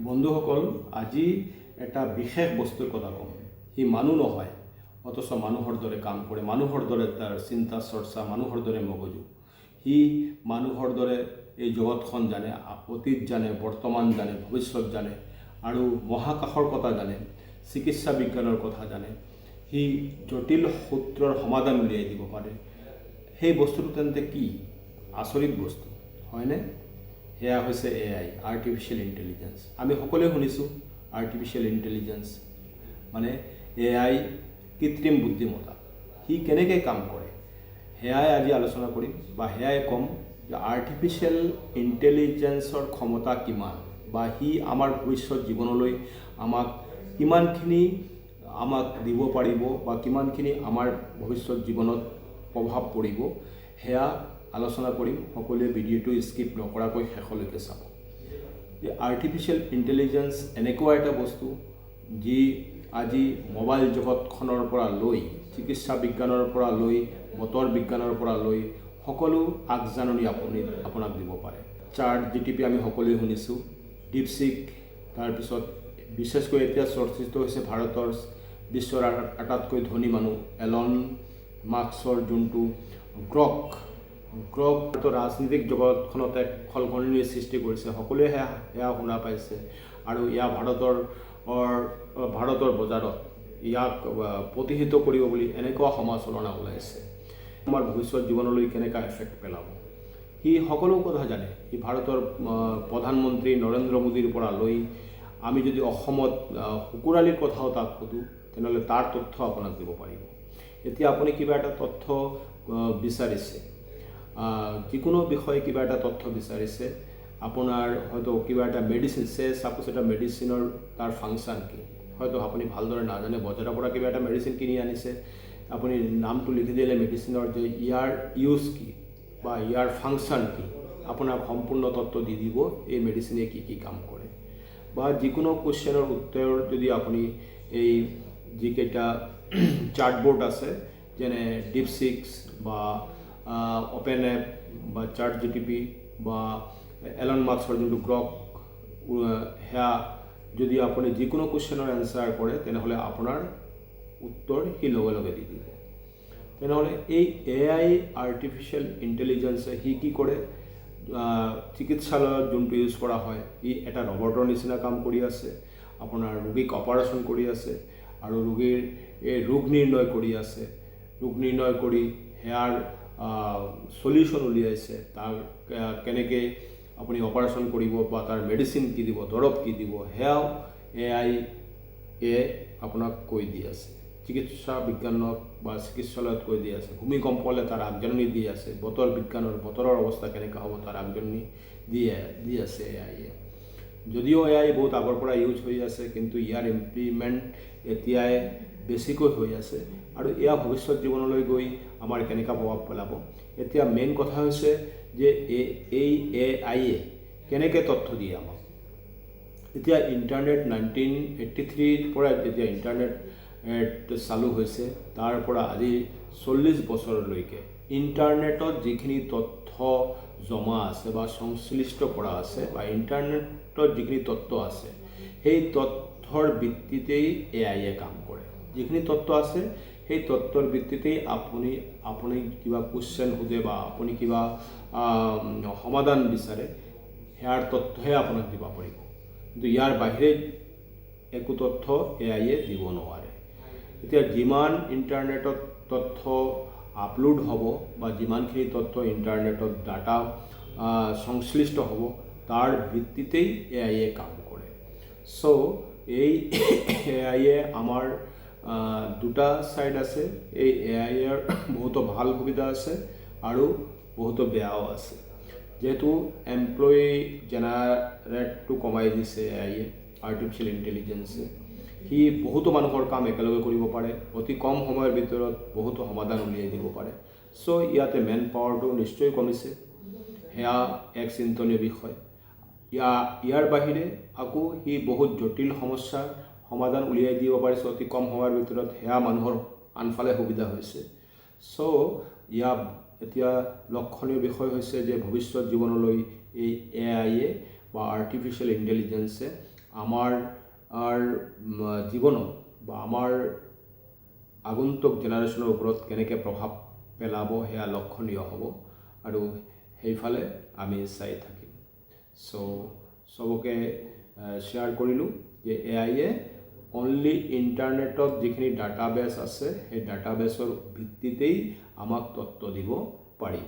বন্ধুসকল, আজি এটা বিশেষ বস্তুৰ কথা ক'ম। সি মানুহ নহয়, অথচ মানুহৰ দৰে কাম কৰে, মানুহৰ দৰে তাৰ চিন্তা চৰ্চা, মানুহৰ দৰে মগজু। সি মানুহৰ দৰে এই জগতখন জানে, অতীত জানে, বৰ্তমান জানে, ভৱিষ্যত জানে আৰু মহাকাশৰ কথা জানে, চিকিৎসা বিজ্ঞানৰ কথা জানে। সি জটিল সূত্ৰৰ সমাধান উলিয়াই দিব পাৰে। সেই বস্তুটো তেন্তে কি? আচৰিত বস্তু হয়নে? সেয়া হৈছে এআই, আৰ্টিফিচিয়েল ইণ্টেলিজেঞ্চ। আমি সকলোৱে শুনিছোঁ আৰ্টিফিচিয়েল ইণ্টেলিজেঞ্চ মানে এআই, কৃত্ৰিম বুদ্ধিমত্তা। সি কেনেকৈ কাম কৰে, সেয়াই আজি আলোচনা কৰিম বা সেয়াই ক'ম যে আৰ্টিফিচিয়েল ইণ্টেলিজেঞ্চৰ ক্ষমতা কিমান বা সি আমাৰ ভৱিষ্যত জীৱনলৈ আমাক কিমানখিনি আমাক দিব পাৰিব বা কিমানখিনি আমাৰ ভৱিষ্যত জীৱনত প্ৰভাৱ পৰিব, সেয়া আলোচনা কৰিম। সকলোৱে ভিডিঅ'টো স্কিপ নকৰাকৈ শেষলৈকে চাব। যে আৰ্টিফিচিয়েল ইণ্টেলিজেঞ্চ এনেকুৱা এটা বস্তু যি আজি মোবাইল জগতখনৰ পৰা লৈ, চিকিৎসা বিজ্ঞানৰ পৰা লৈ, বতৰ বিজ্ঞানৰ পৰা লৈ সকলো আগজাননী আপোনাক দিব পাৰে। চাট জিটিপি আমি সকলোৱে শুনিছোঁ, ডিপচিক, তাৰপিছত বিশেষকৈ এতিয়া চৰ্চিত হৈছে ভাৰতৰ, বিশ্বৰ আটাইতকৈ ধনী মানুহ এলন মাস্কৰ যোনটো গ্ৰক। গ্ৰক ৰাজনীতিক জগতখনত এক খলকনিৰ সৃষ্টি কৰিছে। সকলোৱে সেয়া শুনা পাইছে আৰু এয়া ভাৰতৰ ভাৰতৰ বজাৰত ইয়াক প্ৰতিহিত কৰিব বুলি এনেকুৱা সমালোচনা ওলাইছে। আমাৰ ভৱিষ্যত জীৱনলৈ কেনেকুৱা এফেক্ট পেলাব? সি সকলো কথা জানে। সি ভাৰতৰ প্ৰধানমন্ত্ৰী নৰেন্দ্ৰ মোদীৰ পৰা লৈ আমি যদি অসমত শুকুৰ আলীৰ কথাও তাক সোধোঁ, তেনেহ'লে তাৰ তথ্য আপোনাক দিব পাৰিব। এতিয়া আপুনি কিবা এটা তথ্য বিচাৰিছে, যিকোনো বিষয়ে কিবা এটা তথ্য বিচাৰিছে, আপোনাৰ হয়তো কিবা এটা মেডিচিন, চে ছাপ'জ এটা মেডিচিনৰ তাৰ ফাংচন কি হয়তো আপুনি ভালদৰে নাজানে, বজাৰৰ পৰা কিবা এটা মেডিচিন কিনি আনিছে, আপুনি নামটো লিখি দিলে মেডিচিনৰ যে ইয়াৰ ইউজ কি বা ইয়াৰ ফাংচন কি, আপোনাক সম্পূৰ্ণ তথ্য দি দিব এই মেডিচিনে কি কি কাম কৰে। বা যিকোনো কুৱেশ্যনৰ উত্তৰ যদি আপুনি এই যিকেইটা চাটবট আছে, যেনে ডিপচিক বা অ'পেন এআই বা চাট জিটিপি বা এলন মাস্কৰ যোনটো গ্ৰক, সেয়া যদি আপুনি যিকোনো কুৱেশ্যনৰ এনচাৰ কৰে, তেনেহ'লে আপোনাৰ উত্তৰ সি লগে লগে দি দিব। তেনেহ'লে এই এআই, আৰ্টিফিচিয়েল ইণ্টেলিজেঞ্চে সি কি কৰে? চিকিৎসালয়ত যোনটো ইউজ কৰা হয়, ই এটা ৰবটৰ নিচিনা কাম কৰি আছে। আপোনাৰ ৰোগীক অপাৰেশ্যন কৰি আছে আৰু ৰোগীৰ এই ৰোগ নিৰ্ণয় কৰি আছে। ৰোগ নিৰ্ণয় কৰি সেয়াৰ চলিউশ্যন উলিয়াইছে। তাৰ কেনেকৈ আপুনি অপাৰেশ্যন কৰিব বা তাৰ মেডিচিন কি দিব, দৰৱ কি দিব, সেয়াও এআই এ আপোনাক কৈ দি আছে। চিকিৎসা বিজ্ঞানক বা চিকিৎসালয়ত কৈ দি আছে। ভূমিকম্প হ'লে তাৰ আগজাননী দি আছে। বতৰ বিজ্ঞানৰ বতৰৰ অৱস্থা কেনেকুৱা হ'ব, তাৰ আগজাননী দি আছে এআইয়ে। যদিও এআই বহুত আগৰ পৰা ইউজ হৈ আছে, কিন্তু ইয়াৰ ইমপ্লিমেণ্ট এতিয়াই বেছিকৈ হৈ আছে আৰু এয়া ভৱিষ্যত জীৱনলৈ গৈ আমাৰ কেনেকুৱা প্ৰভাৱ পেলাব? এতিয়া মেইন কথা হৈছে যে এই এআইয়ে কেনেকৈ তথ্য দিয়ে আমাক। এতিয়া ইণ্টাৰনেট 1983ৰ পৰা যেতিয়া ইণ্টাৰনেট চালু হৈছে, তাৰ পৰা আজি 40 বছৰলৈকে ইণ্টাৰনেটত যিখিনি তথ্য জমা আছে বা সংশ্লিষ্ট কৰা আছে বা ইণ্টাৰনেটত যিখিনি তথ্য আছে, সেই তথ্যৰ ভিত্তিতেই এআইয়ে কাম কৰে। যিখিনি তথ্য আছে, সেই তথ্যৰ ভিত্তিতেই আপুনি কিবা কুৱেশ্যন সোধে বা আপুনি কিবা সমাধান বিচাৰে, সেয়াৰ তথ্যহে আপোনাক দিব পাৰিব। কিন্তু ইয়াৰ বাহিৰে একো তথ্য এআইয়ে দিব নোৱাৰে। এতিয়া যিমান ইণ্টাৰনেটত তথ্য আপলোড হ'ব বা যিমানখিনি তথ্য ইণ্টাৰনেটত ডাটা সংশ্লিষ্ট হ'ব, তাৰ ভিত্তিতেই এআইয়ে কাম কৰে। চ' এই এআইয়ে আমাৰ দুটা ছাইড আছে। এই এআইৰ বহুতো ভাল সুবিধা আছে আৰু বহুতো বেয়াও আছে। যিহেতু এমপ্লয়ী জেনাৰেটটো কমাই দিছে এআইয়ে, আৰ্টিফিচিয়েল ইণ্টেলিজেঞ্চে, সি বহুতো মানুহৰ কাম একেলগে কৰিব পাৰে, অতি কম সময়ৰ ভিতৰত বহুতো সমাধান উলিয়াই দিব পাৰে। চ' ইয়াতে মেন পাৱাৰটো নিশ্চয় কমিছে, সেয়া এক চিন্তনীয় বিষয়। ইয়াৰ বাহিৰে আকৌ সি বহুত জটিল সমস্যাৰ সমাধান উলিয়াই দিব পাৰিছে অতি কম সময়ৰ ভিতৰত, সেয়া মানুহৰ আনফালে সুবিধা হৈছে। চ' ইয়াৰ এতিয়া লক্ষণীয় বিষয় হৈছে যে ভৱিষ্যত জীৱনলৈ এই এআইয়ে বা আৰ্টিফিচিয়েল ইণ্টেলিজেঞ্চে আমাৰ জীৱনত বা আমাৰ আগন্তুক জেনেৰেশ্যনৰ ওপৰত কেনেকৈ প্ৰভাৱ পেলাব, সেয়া লক্ষণীয় হ'ব আৰু সেইফালে আমি চাই থাকিম। চ' চবকে শ্বেয়াৰ কৰিলোঁ যে এ আইয়ে অনলি ইণ্টাৰনেটত যিখিনি ডাটাবেছ আছে, সেই ডাটাবেছৰ ভিত্তিতেই আমাক তথ্য দিব পাৰিব।